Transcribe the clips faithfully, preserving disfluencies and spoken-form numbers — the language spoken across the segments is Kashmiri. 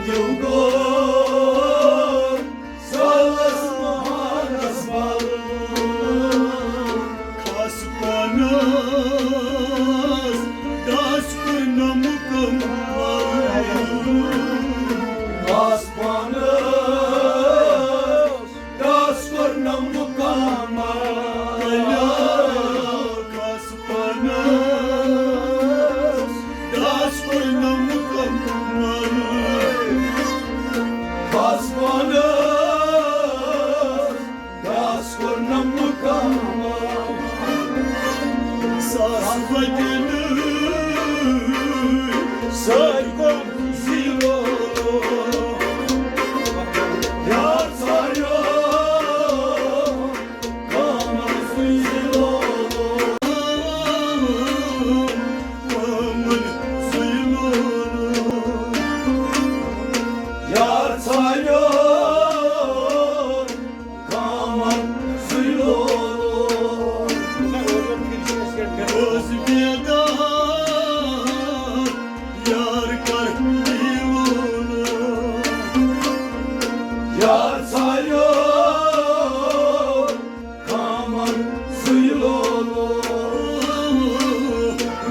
دِل گوٚو سالس مہانس بل۔ خاص پانس داس کوٚر نہ مُکمل۔ خاص پانس داس کوٚر نہ مُکمل۔ خاص پانس داس کوٚر نہ مُکمل۔ خاص پانس داس کوٚر نہ مُکمل۔ ساس وتہِ نہٕ سۭتۍ کوٚر زیٖرو۔ یار ژھایو کامن سُے لولو۔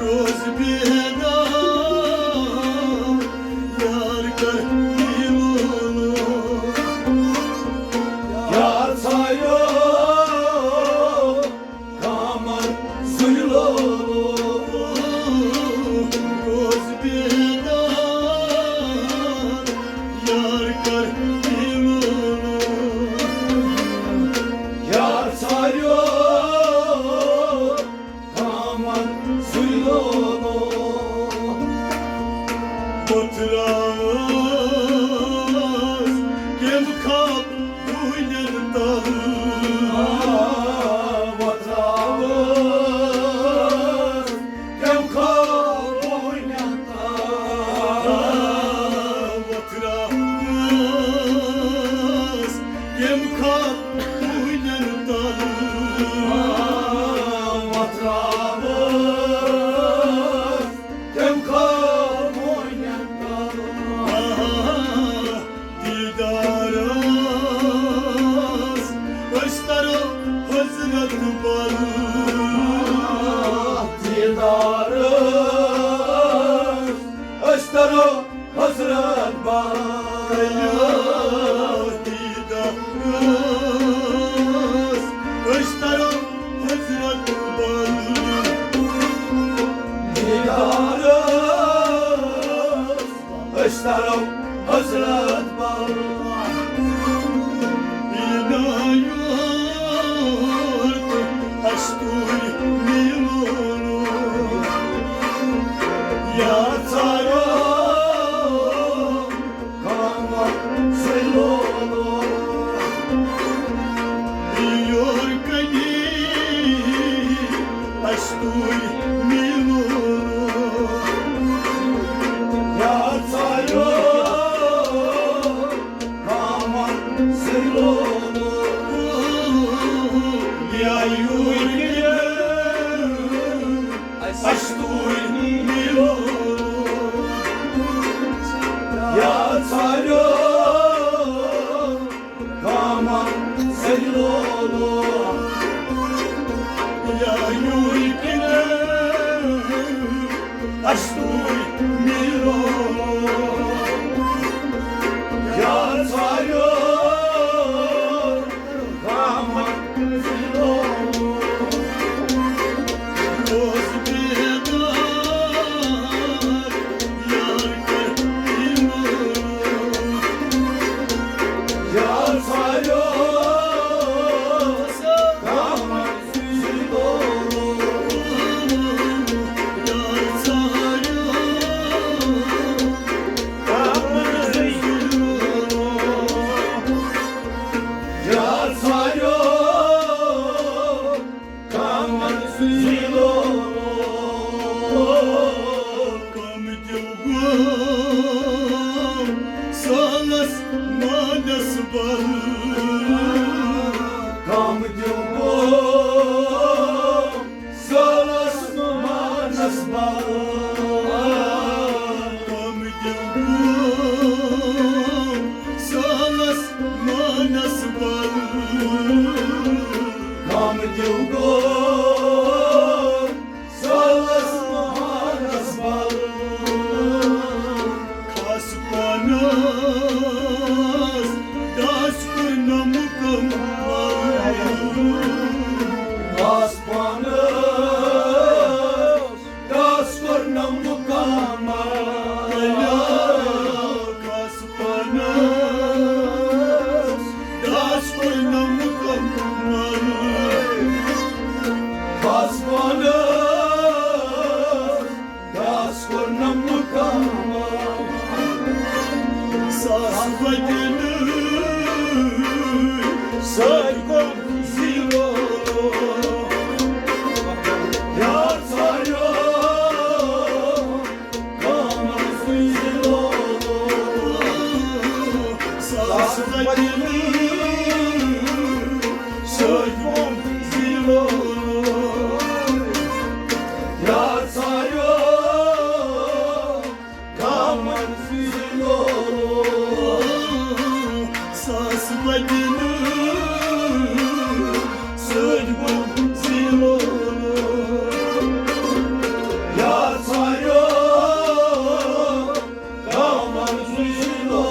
روز بیدار، یار کر یہِ لولو۔ یار ژھایو، کامن سُے لولو۔ روز بیدار، یار کر یہِ لولو۔ یار ژھایو، کامن سُے لولو۔ پتھراوس کیٚم خواب ڈوٗنٮ۪ن تل۔ وتھراوس کیٚم خواب ڈوٗنٮ۪ن تل۔ وتھراوس کیٚم خواب ڈوٗنٮ۪ن تل۔ وتھراوس تِم خاموشن تل۔ دیدارس أسۍ ترو حضرت بل۔ دیدارس أسۍ ترو حضرت بل۔ دیدارس أسۍ ترو حضرت بل۔ دیدارس أسۍ ترو حضرت بل۔ یہِ نا یور تہٕ اَسہِ تُلۍ میٖلوٗن۔ یا ژارو کامن سُے لولو۔ یور کنی اَسہِ تُلۍ میٖلوٗن۔ یا ژارو کامن سُے لولو۔ یا یور کنی اَسہِ تُلۍ میٖلوٗن۔ یا ژارو کامن سُے لولو۔ یا یور کنی اَسہِ تُلۍ میٖلوٗن۔ یا ژارو یا ژارو کامن سُے لولو۔ کم دِل گوٚو سالس مانس بل۔ کم دِل گوٚو سالس مانس بل۔ کم دِل گوٚو کس کوٚر نہٕ مُکمل؟ ساس وتہِ نہٕ سٲرۍ گوٚو زیٖرو۔ یار ژھایو، کمن زیٖرو؟ ساس وتہِ نہٕ سٲرۍ گوٚو زیٖرو۔ یار ژھایو، کمن زیٖرو؟ ساس وتہِ نہٕ سٲرۍ گوٚو زیٖرو۔ یار ژھایو، کمن زیٖرو؟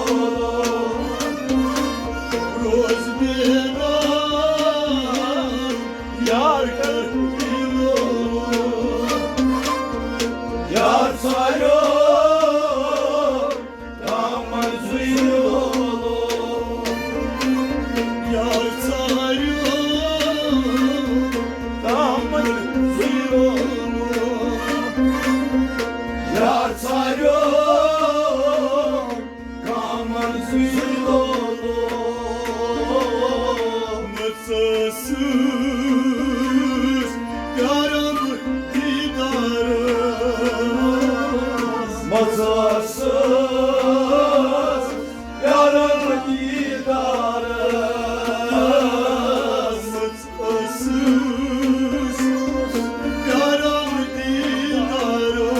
روز بیگا یار کر پیلو۔ یار ژھایو، کمن زیٖرو؟ یار ژھایو، کمن زیٖرو؟ یار ژھایو، کمن زیٖرو؟ مژٕ ٲسٕس پیاران دیٖدارس۔ مژٕ ٲسٕس پیاران دیٖدارس۔ مژٕ ٲسٕس پیاران دیٖدارس۔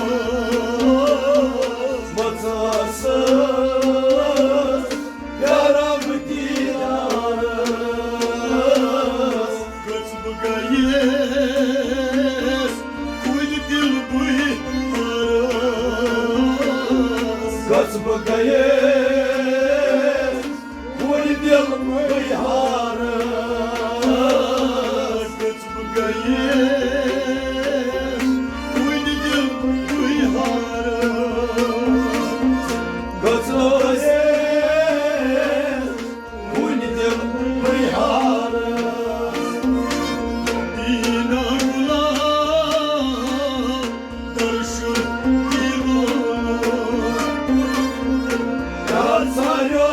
مژٕ ٲسٕس پیاران دیٖدارس۔ گٔژھ بہٕ گٔیَس کُنہِ دِل بہٕ ہارس۔ گٔژھ بہٕ گٔیَس کُنہِ دِل بہٕ ہارس۔ گٔژھ بہٕ گٔیَس کُنہِ دِل بہٕ ہارس۔ گٔژھ بہٕ گٔیَس کُنہِ دِل بہٕ ہارس۔ دیٖنا غلام درشُن دیٖنو۔ یار ژھایو،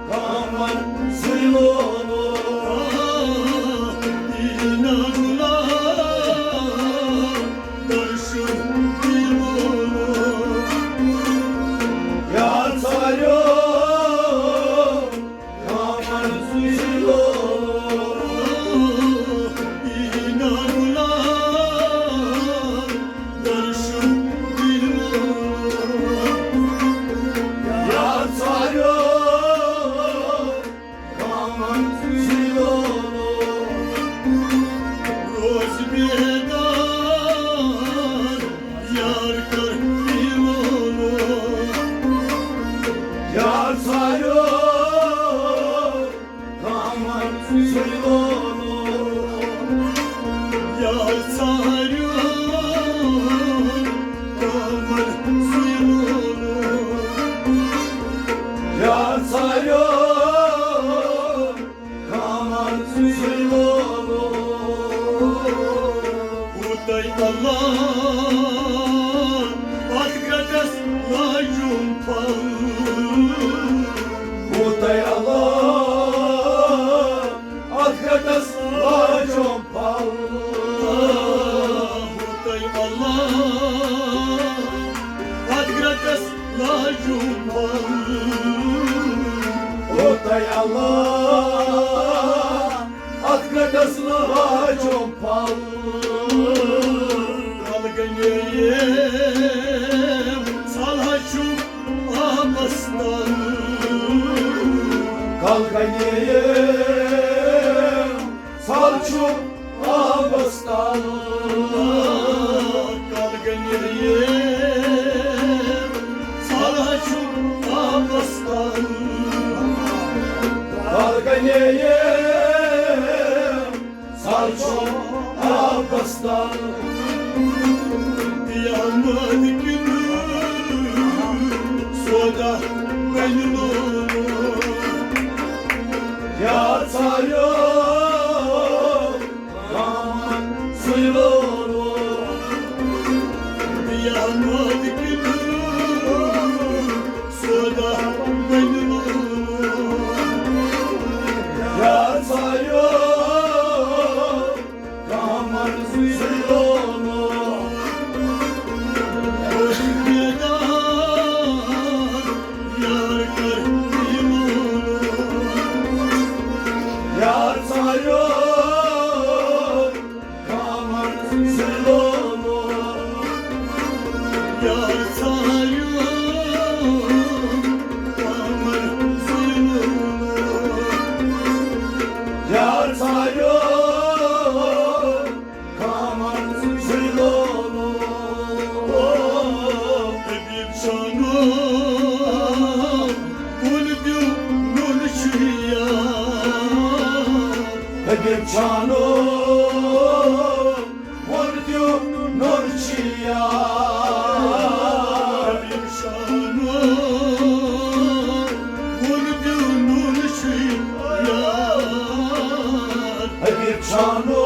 کمن زیٖرو؟ دیٖنا غلام درشُن دیٖنو۔ یار ژھایو، کمن زیٖرو؟ دیٖنا غلام درشُن دیٖنو۔ یار ژھایو، کمن زیٖرو؟ روز بیدار یار کر پیلو۔ یار ژھایو، کمن زیٖرو؟ یار ژھایو، کمن زیٖرو؟ یار ژھایو، کمن زیٖرو؟ ہوتاے اللہ اتھ گرٹس لاجُم پھل۔ ہوتاے اللہ اتھ گرٹس لاجُم پھل۔ ہوتاے اللہ اتھ گرٹس لاجُم پھل۔ ہوتاے اللہ اتھ گرٹس لاجُم پھل۔ کل گنییم ژھلہٕ چھُم آبس تل۔ کل گنییم ژھلہٕ چھُم آبس تل۔ کل گنییم ژھلہٕ چھُم آبس تل۔ کل گنییم ژھلہٕ چھُم آبس تل۔ قیامت کِنہٕ سودا بنہِ لولو۔ یار ژھایو، سُے لولو، قیامت کہِ دۄہ سودا بنہِ لولو۔ یار ژھایو، قمر سُے لولو، بوٚڑ بیدار، یار کر یہِ لولو۔ یار ژھایو، قمر سُے لولو۔ یار ژھایو، قمر سُے لولو۔ یار ژھایو، قمر سُے لولو۔ حبیب چانو، کُل دیو نُن چھُ یار۔ حبیب چانو، ووٚن دیو نوٚن چھُ یار۔ حبیب شانو، ووٚن دیو نوٚن چھُ یار۔ حبیب شانو،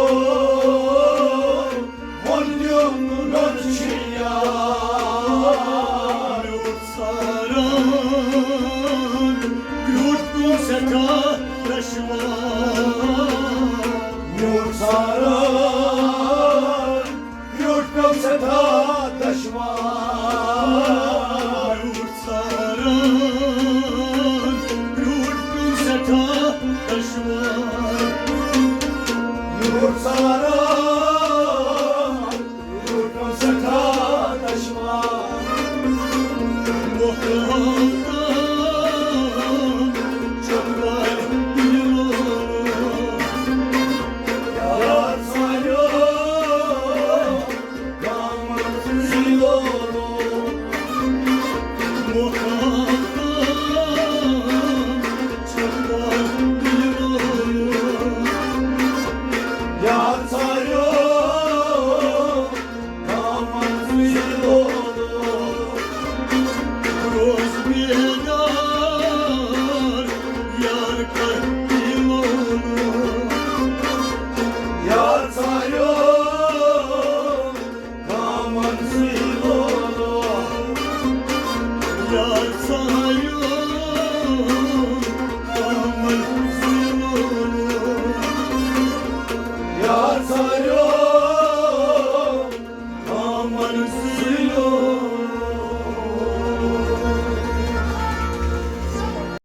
ووٚن دیو نوٚن چھُ یار۔ مےٚ اوس ساران، کرٛوٗٹھ پیوٚم سٮ۪ٹھاہ دشوار۔ مےٚ اوس ساران، کرٛوٗٹھ پیوٚم سٮ۪ٹھاہ دشوار۔ مےٚ اوس ساران، کرٛوٗٹھ پیوٚم سٮ۪ٹھاہ دشوار۔ مےٚ اوس ساران، کرٛوٗٹھ پیوٚم سٮ۪ٹھاہ دشوار۔ مۄکلاو تام چکر یہِ لولو۔ یار ژھایو، قمر سُے لولو۔ مۄکلاو تام چکر یہِ لولو۔ یار ژھایو، قمر سُے لولو۔ روز بیدار، یار کر یہِ لولو۔ یار ژھایو، قمر سُے لولو۔ یار ژھایو، قمر سُے لولو۔ یار ژھایو،